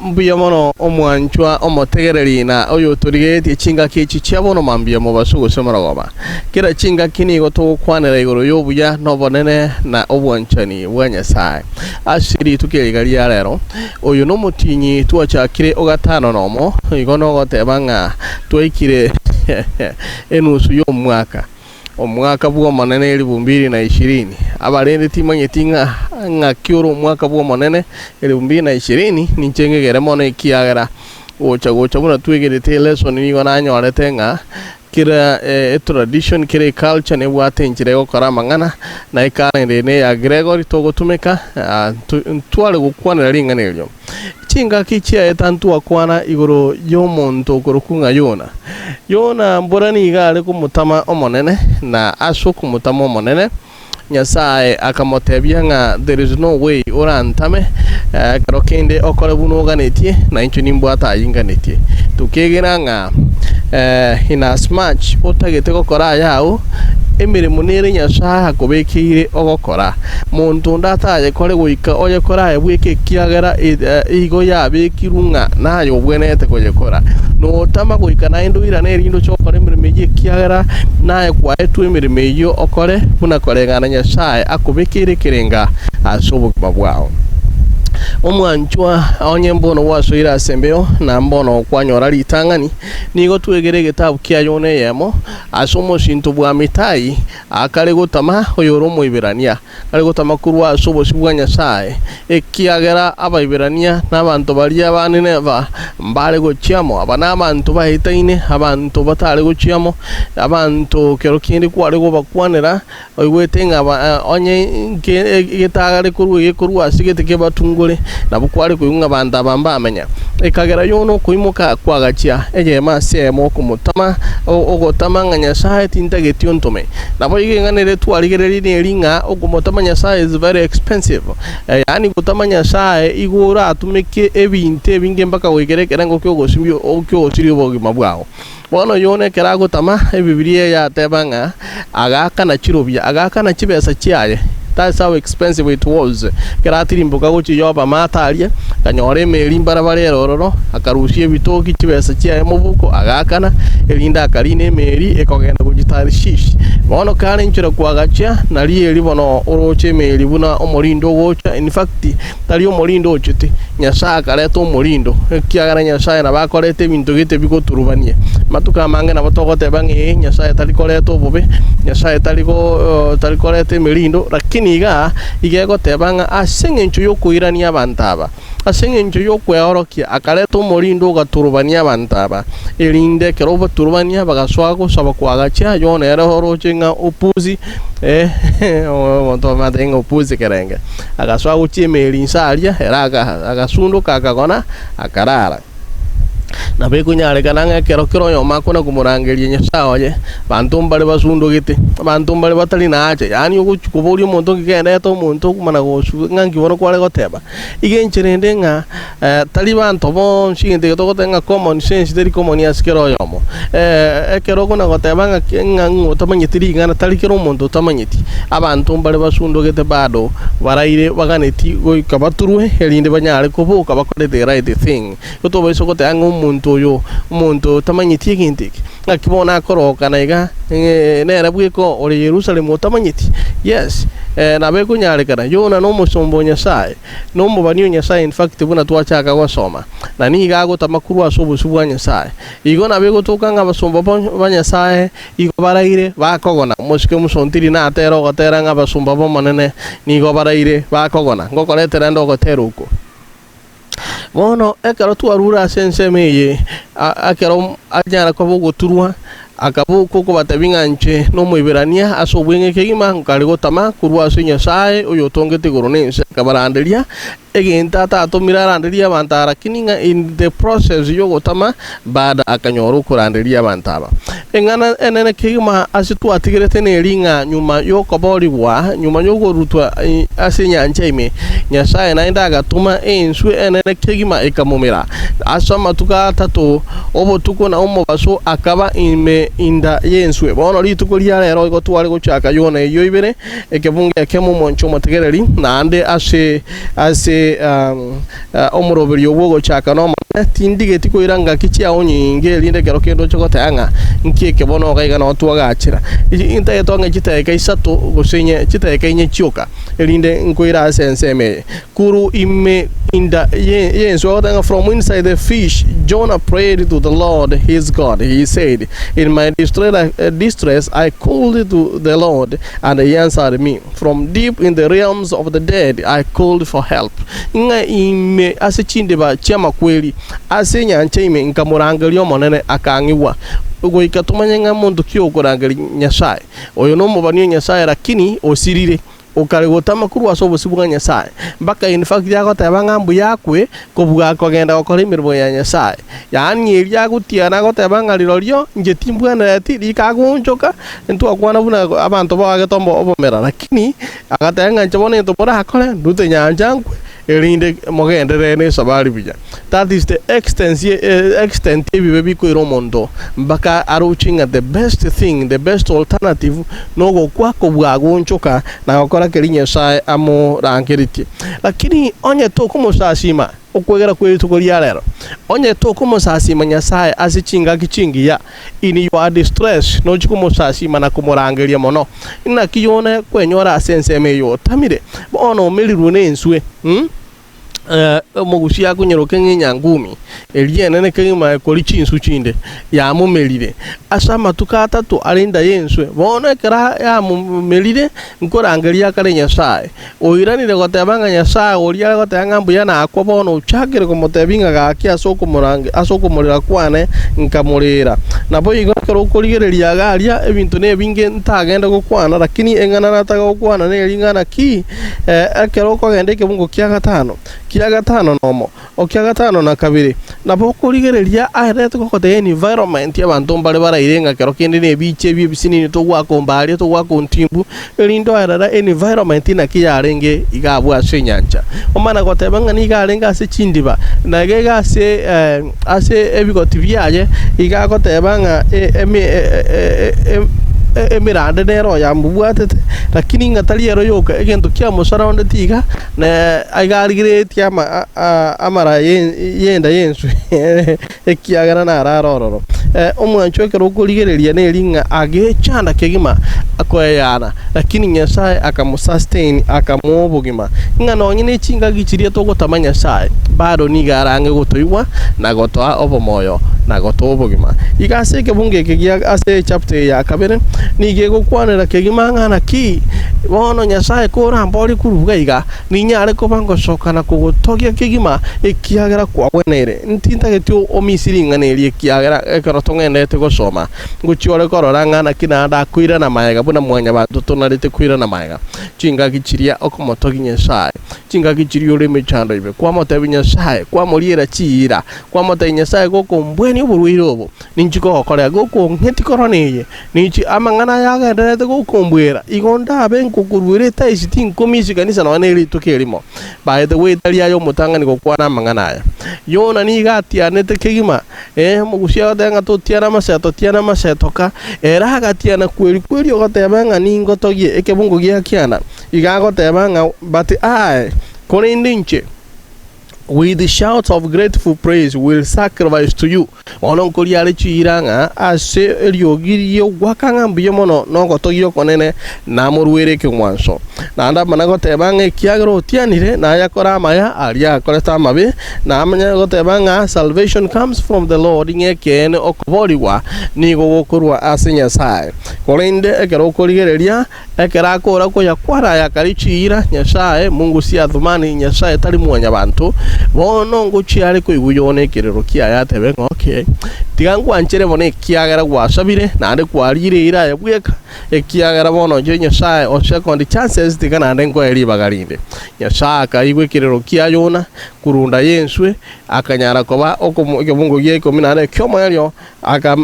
Mbuya mono omwanchwa omotegereri na oyotorigeretie chingaki echi chia bono mambia mobaso gose morogoba. Kera chingaki nigo togokwanera igoro y'obuya na obonene na obwanchani bwa Nyasae. Ase rituko eri iga ria rero, oyo nomotinyi twachakire ogatano nomo, igo nogoteba ng'a twaikire enusu y'omwaka. Omwaka bw'Omonene elifu mbili na ishirini. Abarende timanyeti ng'a ng'aki ore omwaka bw'Omonene elifu mbili na ishirini, ninche ng'egere mono ekiagera gocha gocha buna twegerete elesson nigo nanyorete ng'a kera etradition kera eculture nebwate enchera egokora amang'ana na ekalenda eye neya Gregory togotumeka ntware gokwanera ring'ana erio. Chingaki chiaeta ntwakwana igoro y'omonto okorokwa ng'a Yona. Yona mbora nigo are komotama Omonene, na ase okomotama Omonene, Nyasae akamotebia ng'a there is no way orantame, ekero kende okore buna oganetie, na inche nimbwate ayio nganetie. Tokegena ng'a in as much otagete gokora aya ao, emeremo nere Nyasae akobekeire ogokora. Monto onde atayekore goika oyekore aye bweka ekiagera igo yabekirwe ng'a naye obwenerete koyekora. Notama goika naende oirane erinde oche gokora emeremo eyio ekiagera naye kwaetwe emeremo eyio okore buna koreng'ana Nyasae akobekeire ekerenga ase obogima bwao. Omwanchwa, onye mbono gwasoire ase embeo, na mbono kwanyora ritang'ani, nigo twegere egetabu kia Yona eyemo, ase omosinto bw'Amitai, Akare gotama oyore Omoiberania, akare gotama korwa ase obosio bwa Nyasae, ekiagera Abaiberania na abanto baria ba Nineva mbare gochia amo. Aba nabanto baetaine, abanto batare gochia amo, abanto kero kende kware kobakwanera, oigwete ng'a onye getagare korwa egekorwa ase gete kebatungore, nabo kware koigwa ng'a abanto aba mbamenya. Ekagera Yona okoimoka kwagachia eyemo ase eyemo okomotama, ogotama ng'a Nyasae tintageti ontome. Naboigo eng'ana ere twarigereria neri ng'a okomotama Nyasae is very expensive. Yaani gotama Nyasae igo oratumeke ebinto ebinge mpaka goikera ekerengo ki'ogosiria obogima bwao. Bono Yona ekero agotama, Ebibilia yateba ng'a agaakana chirobia, agaakana chibesa chiaye. That's how expensive it was. Ekero atirimboka gochia Yopa amato aria, akanyora emeri mbarabara ere ororo, akarusia ebitoki chibesa chiaye mobuko, agaakana, erinde akarina emeri ekogenda gochia Tarshish. Bono kare inchera kwagachia, nario eri bono oroche emeri buna omorindo ogocha, in fact, Tari omorindo ochete, Nyasae akareta omorindo, ekiagera Nyasae nabo akoreta ebinto gete bigoturubania. Amatuko amange nabo togoteba ng'a ee, Nyasae tari koreta obobe, Nyasae tari go tari koreta emerindo, lakini igaa iga egoteba ng'a ase eng'encho y'okoirania abanto aba, ase eng'encho y'okweorokia, akareta omorindo ogaturubania abanto aba, erinde ekero obaturubania bagasoa gosaba koagachia, Yona ere oroche ng'a opusi, omonto omanyete ng'a opusi kerenge. Agasoa gochia emeri inse aria, ere agasundoka akagona, akarara. Nabo ekonyarekana ng'a ekero kera oyomo akona komorangeria Nyasae oye, abanto mbare basundogete, abanto mbare batari na hacha, yaani ogochia koboria omonto ng'aki kendete omonto okomana gosu ng'a nki bono kware goteba. Iga enchera ende ng'a Tari banto bonsi egento eke togoteba ng'a common sense teri common ase kera oyomo. Ekero okona goteba ng'a ng'a ng'o otamanyeti ring'ana tari kera omonto otamanyeti. Abanto mbare basundogete bado baraire baganeti goika baturwe erinde banyare koboka bakore the right thing. Igo tobaisa goteba ng'a omonto oyo omonto otamanyeti egento eke ng'aki bono akorokana iga nere bweka ore Yerusalemu otamanyeti. Yes, nabo ekonyarekana Yona nomosomba o Nyasaye. Nomobani o Nyasae in fact buna twachaka gosoma, na nigo agotama korwa ase obosio bwa Nyasae. Igo nabo egotoka ng'a abasomba ba Nyasae igo baraire bakogona. Omosike omosontiri natera ogotera ng'a abasomba b'Omonene nigo baraire bakogona. Ngokoretera nde ogotera oko. Bono ekero twarure ase ensemo eye, ekero anyara koba ogoturwa, Akaboka okobatebia ng'a inche n'Omoiberania ase obweng'e kegima, nkare gotama korwa ase Nyasae oyotongete igoro na ense. Akabaranderia egento atatomire aranderie abanto aa, lakini ng'a in the process y'ogotama bado akanyora okoranderia abanto aba. Eng'ana enene kegima ase twatigerete neri ng'a nyuma y'okoboorigwa, nyuma y'okorutwa ase enyancha ime, Nyasae naende agatoma enswe enene kegima ekamomera. Ase amatuko atato, obotuko na omobaso akaba ime. ime inda y'enswe. Bono rituko ria rero igo tware gochaka Yona eyio ibere, ekebungo ekemo omonche omotegereri, naende ase ase omoroberio bw'ogochaka n'Omonene, tindigeti koira ngaki chiao nyinge, erinde ekero kende oche goteba ng'a nki eke bono iga iga nao twagachera. Intagete ong'e chidakika isato gose inye, chidakika inye chioka, erinde nkoire ase ensemo eye. Korwa ime inda y'enswe agoteba ng'a from inside the fish Jonah prayed to the Lord his God, he said, In my distress I called to the Lord, and he answered me. From deep in the realms of the dead I called for help. Ng'a ime ase chindiba chi'amakweri, ase enyancha ime nkamorangeria Omonene, akang'igwa. Goika tomanye ng'a monto ki okorangeria Nyasae. Oyo nomobani o Nyasae lakini osirire. Okare gotama korwa ase obosio bwa Nyasae, mpaka in fact agoteba ng'a mbuya akwe kobua kogenda gokora emeremo ya Nyasae. Yaani erio agotiana agoteba ng'a rirorio inche timbwenereti, rika agoonchoka, ntwakwana buna abanto baagete obomera, lakini agateba ng'a inche bono egento morakore, ndute nyancha nkwe, erinde mogenderere nesabari buya. That is the extent extent ebibe bikoira omonto mpaka aroche ng'a the best thing, the best alternative nogokwa kobua goonchoka na gokora keria Nyasae amorangeretie. Lakini onye tokomosasima okwegera kwe rituko ria rero, onye tokomosasima Nyasae ase chingaki chingiya, In your distress, nochie komosasima na komorangeria mono. Naki Yona kwenyora ase ensemo eye otamire? Bono omerirwe nenswe, mm? Eh, omogusi akonyeroka ng'a enyangumi eria enene kegima ekori chinsu chinde yamomerire ase amatuko atato are inda y'enswe. Bono ekero yamomerire, nkorangeria akare Nyasae. Oiranire goteba ng'a Nyasae oria are goteba ng'a mbuya nakwa bono ochakire komotebia ng'a gaki ase okomorange ase okomorera kwane nkamorera. Naboigo ekero okorigereria iga aria ebinto nebinge ntagende gokwana, lakini eng'ana nataka gokwana neri ng'a naki ekero okogenda ekebungo kia gatano, kia gatano nomo, okia gatano na kabere, nabo okorigereria aerete gogotebia environment abanto mbare baraire ng'a kero kende na ebicha ebi ebisinini togoaka ombaria togoaka ontimbu, erinde oerere environment naki yarenge iga abwo ase enyancha. Omana goteba ng'a nigo arenge ase chindiba, na iga iga ase ase ebigoti biaye, iga agoteba ng'a emi emerande nere oyamobwatete, lakini ng'a tari ero yoka, egento kiamosurroundeti iga. Na iga arigereretie amara y'enda y'enswe, ekiagera narare ororo. Omwancho ekero okorigereria neri ng'a agechanda kegima koeyana, lakini Nyasae akamosustain akamoa obogima. Ng'a nonye ne chingaki chiria togotama Nyasae, bado nigo arang'e gotoigwa na gotoa obomoyo na gotoa obogima. Iga ase ekebungo eke gia ase echapter eye ya kabere, nigo egokwanera kegima ng'a naki bono Nyasae koramborie korwa iga, ninyare koba ngosoka na kogotogia kegima, ekiagera kwagweneire. Ntintageti omisie ring'ana eri, ekiagera ekero tong'enderete gosoma, ngochia ore korora ng'a naki naende akoirana magega buna mwanyabanto tonarete koirana magega. Chingaki chiria okomotogia Nyasae, chingaki chiria ore emechando ime, kwamotebia Nyasae, kwamoriera chiira, kwamotebia Nyasae gokombwenia oborwaire obo, ninchi kogokorera, gokong'etia korona eye, Ninche amang'ana aya agendererete gokombwera, igo ndabe nkokoruera etaisi tinkomisia ekanisa nonya ne rituko erimo. Baete goetaria aye omotang'ani gokwana amang'ana aya. Yona nigo atianete kegima, ee, omogusia agoteba ng'a totiana amaseto, tiana amaseto ka. Ere agatiana kweri kweri ogoteba ng'a ningotogie ekebungo gia kiana. Iga agoteba ng'a but I, korende inche, with shouts of grateful praise will sacrifice to you. Bono nkoria are chiira ng'a ase eriogi ri'ogoaka ng'a mbuya mono na ogotogia okonene namoruere ekeng'wanso. Naende amanye goteba ng'a ekiagera otianire nayakore amaya aria akorete amabe, na amanye goteba ng'a salvation comes from the Lord ng'a ekeene okoboorigwa nigo gokorwa ase Nyasae. Korende ekero okorigereria Ekero akoora koyakwana aya akare chiira, Nyasae, Mungu si Athumani, Nyasae tari mwanyabanto, bono ngochia are koigwa Yona ekerero kiaye atebe ng'a okay, tiga nkwanchere bono ekiagera gwasabire, naende kwariire eira aye bweka, ekiagera bono inche Nyasae o second chances tiga naende nkoe ribaga rinde. Nyasae akaigwa ekerero kia Yona korunda y'enswe, akanyara koba okomo ekebungo gia ikomi naende ekiomoerio,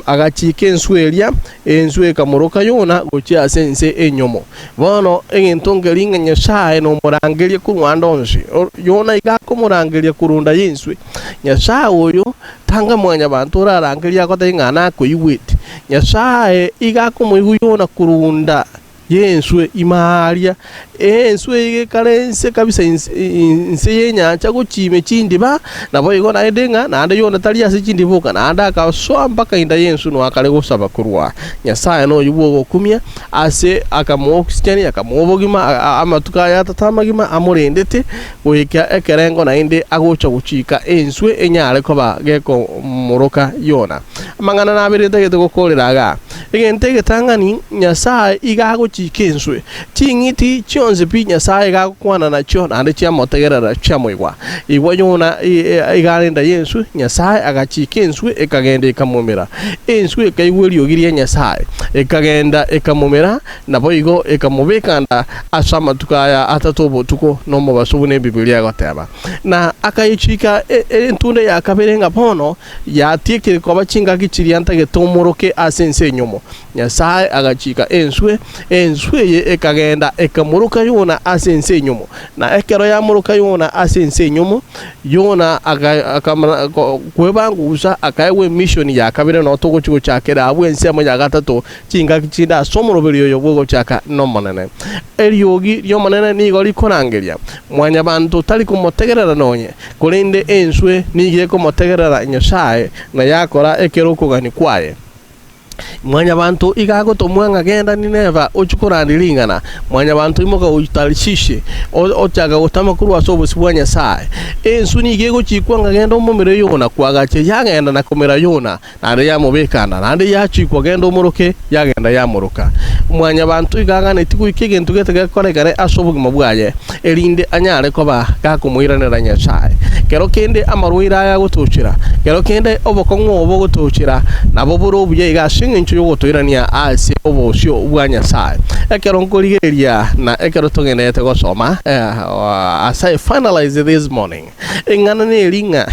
Agachiika enswe eria, enswe ekamoroka Yona gochia ase ense enyomo. Bono egento nkeria ng'a Nyasae nomorangerie korwa ande onsi. Yona iga akomorangeria korwa nda y'enswe. Nyasae oyo tanga mwanyabanto orarangerie agotebie ng'a nakoigwete. Nyasae iga akomoigwa Yona korunda y'enswe ime aaria, enswe eye gekare inse kabisa inse y'enyancha gochia ime chindiba, naboigo naende ng'a naende Yona tari ase chindiba oka, naende agasoa mpaka inda y'enswe noa akare gosaba korwa Nyasae noyio bw'ogokumia, ase akamoa oxygen, akamoa obogima, amatuko aye atato amagima amorendete goika ekerengo naende agocha gochika enswe enyare koba gekomoroka Yona. Amang'ana nabere ntagete gokorera igaa. Egento egetang'ani, Nyasae iga agochika enswe. Ching'iti chionsi pi Nyasae iga agokwana nachio, naende chiamotegerera chiamoigwa. Igwa Yona iga are enda y'enswe, Nyasae agachika enswe ekagenda ekamomera. Enswe ekaigwa eriogi ria Nyasae, ekagenda ekamomera, naboigo ekamobeka nda ase amatuko aya atato obotuko na omobaso buna Ebibilia egoteba. Na akayechika entunda ya kabere ng'a bono Yatiekire koba chingaki chiria ntagete omoroke ase ense enyomo. Nyasae agachika enswe, enswe eye ekagenda ekamoroka Yona ase ense enyomo. Na ekero yamoroka Yona ase ense enyomo, Yona akamana kwebangusa akaegwa emishoni ya kabere noo togochia gochakera abwo ensemo ya gatato chingaki chinde ase omoroberi oyo bw'ogochaka n'Omonene. Eriogi ri'Omonene nigo rikorangeria mwanyabanto tari komotegerera nonye. Korende enswe nigo ekomotegerera Nyasae, na yakora ekero okogania kwaye. Mwanyabanto iga agotomwa ng'a genda Nineva ochie korandia ring'ana. Mwanyabanto imoka gochia Tarishishi, ochaka gotama korwa ase obosio bwa Nyasae. Enswe nigo egochikwa ng'a genda omomere Yona, kwagachia yagenda na komera Yona, naende yamobeka nda, naende yachikwa genda omoroke, yagenda yamoroka. Mwanyabanto iga aganetie goika egento gete gekorekane ase obogima bwaye, erinde anyare koba gakomoiranera Nyasae. Kero kende amarwaire aya agotochera, kero kende obokong'u obo bogotochera, nabo bore obuya iga ase engencho y'ogotoirania ase obosio bwa Nyasae. Ekero nkorigereria na ekero togenderete gosoma, as I finalize this morning, Eng'ana neri ng'a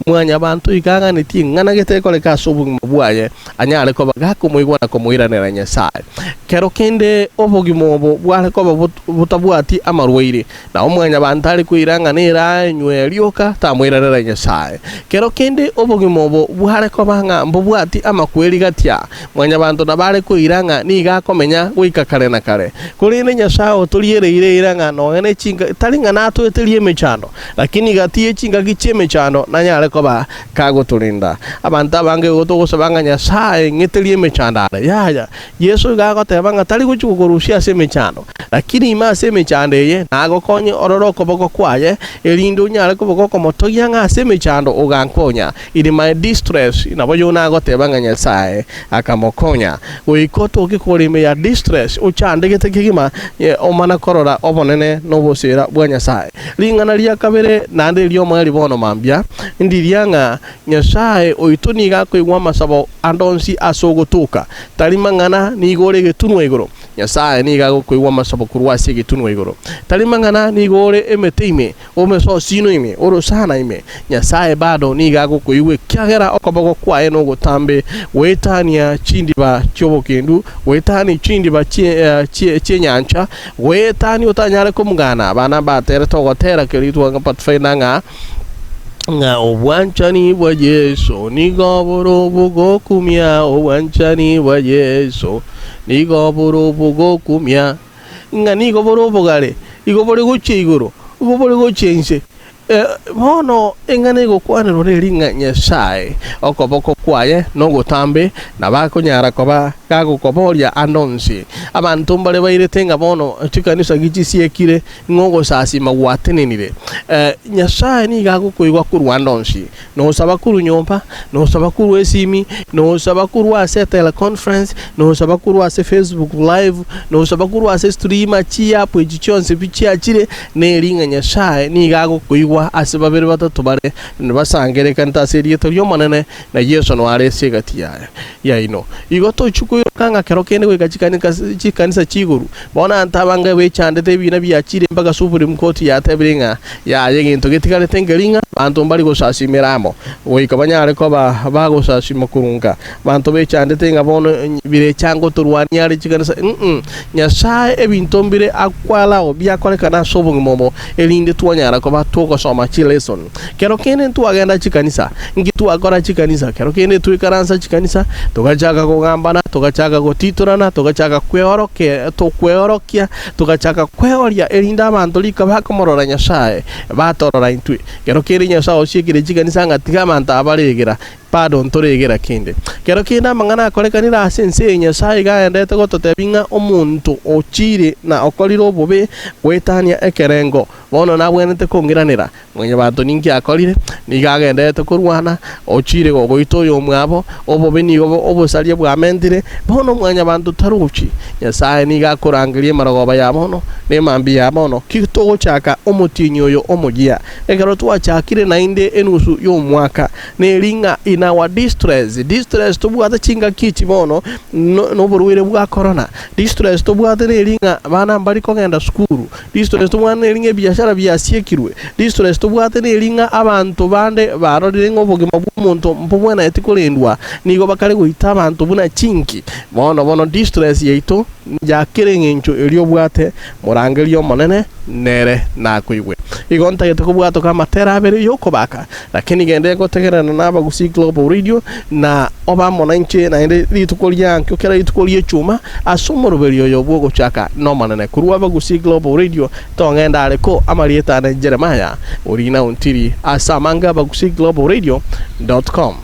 Mwanyabaanto iga aganetie ing'ana gete ekoreka ase obogima bwaye, anyare koba gakomoigwa na komoiranera Nyasae. Kero kende obogima obo bware koba botabwati amarwaire, nabo Mwanyabaanto are koira ng'a nere aenywe rioka tamoiranera Nyasae. Kero kende obogima obo bware koba ng'a mbobwati amakweri gatia, Mwanyabaanto nabo are koira ng'a nigo akomenya goika kare na kare. Korende Nyasae otoriereire eira ng'a nonya ne chinga, tari ng'a natoeterie emechando, lakini gati ye chingaki chi'emechando nanyare koba kagotorinda. Abanto abange igo togosaba ng'a Nyasae ng'eterie emechando are. Yaya, Yeso igo agoteba ng'a tari gochia gokorusia ase emechando, lakini ime ase emechando eye nagokonye orore okoboko kwaye, erinde onyare koba gokomotogia ng'a ase emechando ogankonya. In my distress, nabo Yona agoteba ng'a Nyasae akamokonya. Goika otoke kore ime ya distress, ochandegete kegima, omana korora obonene na obosera bwa Nyasae. Ring'ana ria kabere naende eri'omoerio bono mambia, ndiria ng'a Nyasae oito nigo akoigwa amasabo ande onsi ase ogotoka, tari mang'ana nigo ore egetunwa igoro. Nyasae nigo agokoigwa amasabo korwa ase egetunwa igoro. Tari mang'ana nigo ore emete ime, Omesosino ime, orosana ime, Nyasae bado nigo agokoigwa ekiagera okoboko kwaye nogotambe goetania chindiba chi'obokendu, goetania chindiba chi'enyancha, goetania otanyare komogana. Abana mbaterete ogotera keritwa ng'a Pathfinder ng'a ng'a obwanchani bwa Yeso nigo bore obogokumia, obwanchani bwa Yeso nigo bore obogokumia. ng'a nigo bore obogare, igo bore gochia igoro, igo bore gochia inse. Bono eng'ana egokwanerwa neri ng'a Nyasae okoboko kwaye nogotambe, nabo akonyara koba gagokoboria ande onsi. Abanto mbare bairete ng'a bono chikanisa gichisiekire, ng'a ogosasima gwatenenire. Nyasae nigo agokoigwa korwa ande onsi. Nosaba korwa nyomba, nosaba korwa esimi, nosaba korwa ase eteleconference, nosaba korwa ase Facebook live, nosaba korwa ase streamer, chiapp echi chionsi pi chiachire, neri ng'a Nyasae nigo agokoigwa ase babere batato bare basangererekanete ase erieta ri'Omonene, na Yeso noare ase egati yaino. Igo tochia koiroka. Okoboka ng'a kero kende goika chikanisa chi'igoro, bono abanto abange bechandete ebiina biachire mpaka Supreme Court yatebire ng'a yaya egento getigarete nkeri ng'a banto mbari gosasimera amo goika banyare koba bagosasima korwa nka. Abanto bechandete ng'a bono birecha ngotorwania are chikanisa mm Nyasae ebinto mbire akwalao biakorekana ase obogima obo erinde twanyara koba togosoma chilesson. Kero kende ntwagenda chikanisa, nki twakora chikanisa? Kero kende twaikaransa chikanisa, togachaka kogambana, togachaka gotitorana, togachaka kweoroke tokweorokia, togachaka kweoria erinde abanto rika bakomorora Nyasae, batorora intwe. Kero kende Nyasae osiekire chikanisa ng'a tiga abanto aba baregera, bado ntoregera kende. Kero kende amang'ana akorekanire ase ense eye Nyasae iga aendete gototebia ng'a omonto ochiire na okorire obobe goetania ekerengo, bono nabwenerete kong'iranera. Mwanyabanto ninki akorire? Nigo agendererete korwana, ochiire gogoita oyomwabo, obobe nigo obosaria bwamentire. Bono mwanyabanto tarochi. Nyasae nigo akorangeria emarogoba ya bono, na emambia ya bono. Ki togochaka omotienyi oyo omoyia? Ekero twachakire naende enusu y'omwaka, neri ng'a in our distress, distress tobwate chingaki echi bono noborwaire bwa korona, distress tobwate neri ng'a abana mbari kogenda sukuru, Distress tobwate neri ng'a ebiashara biasiekirwe. Distress tobwate neri ng'a abanto bande barorire ng'a obogima bw'omonto mbobwenereti korendwa, nigo bakare goita abanto buna chinki. Bono bono distress yaito ya kera eng'encho eria obwate, morangerie Omonene, nere nakoigwe. Igo ntagete kobwatoka amatera abere y'okobaka, lakini gende gotegererana na Abagusii Global Radio na obe amo nainche naende rituko ria ankio kera rituko ri'echuma ase omoroberi oyo bw'ogochaka n'Omonene. Korwa Abagusii Global Radio tong'enda are ko amarieta ane Jeremiah Orina Ontiri ase amange Abagusii Global Radio dot com.